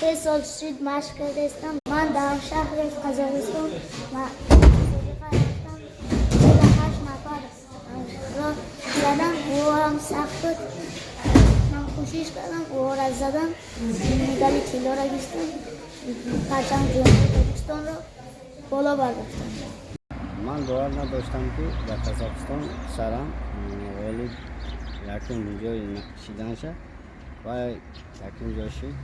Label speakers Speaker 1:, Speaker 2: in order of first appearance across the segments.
Speaker 1: 3 сол шуд, машқ кардаистам. Ман дар шаҳри Қазоқистон мусобиқа рафтам. 8 нафарро задам, ӯ ҳам сахт буд. Ман кӯшиш кардам, ӯро задам, медали тиллоро гирифтам, парчами Ҷумҳурии Тоҷикистонро боло бардоштам.
Speaker 2: Ман бовар надоштам, ки дар Қазоқистон писарам ғолиб якум ҷой шиданша ва якум ҷой шид.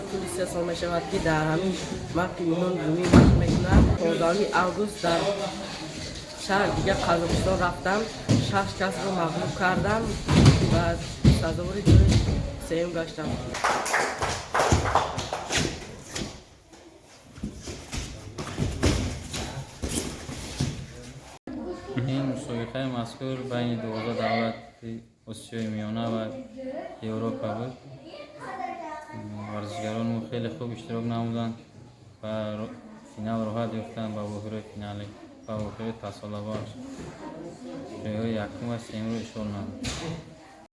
Speaker 3: Тӯли 3 сол мешавад, ки дар ҳамин марки Миҳон Румӣ машқ мекунам. 15 август дар шаҳри дигар Қазоқистон рафтам, шаш касро мағлуб кардам ва сазовори ҷои сеюм гаштам.
Speaker 4: Ин мусобиқаи мазкур байни 12 давлати Осиёи Миёна ва Европа буд. Варзишгарони мо хеле хуб иштирок намуданд ва финал роҳат ёфтанд. Ба вохӯрии финалӣ, ба вохӯрии тасолабахш ҷойҳои якум ва сеюмро ишғол намуд.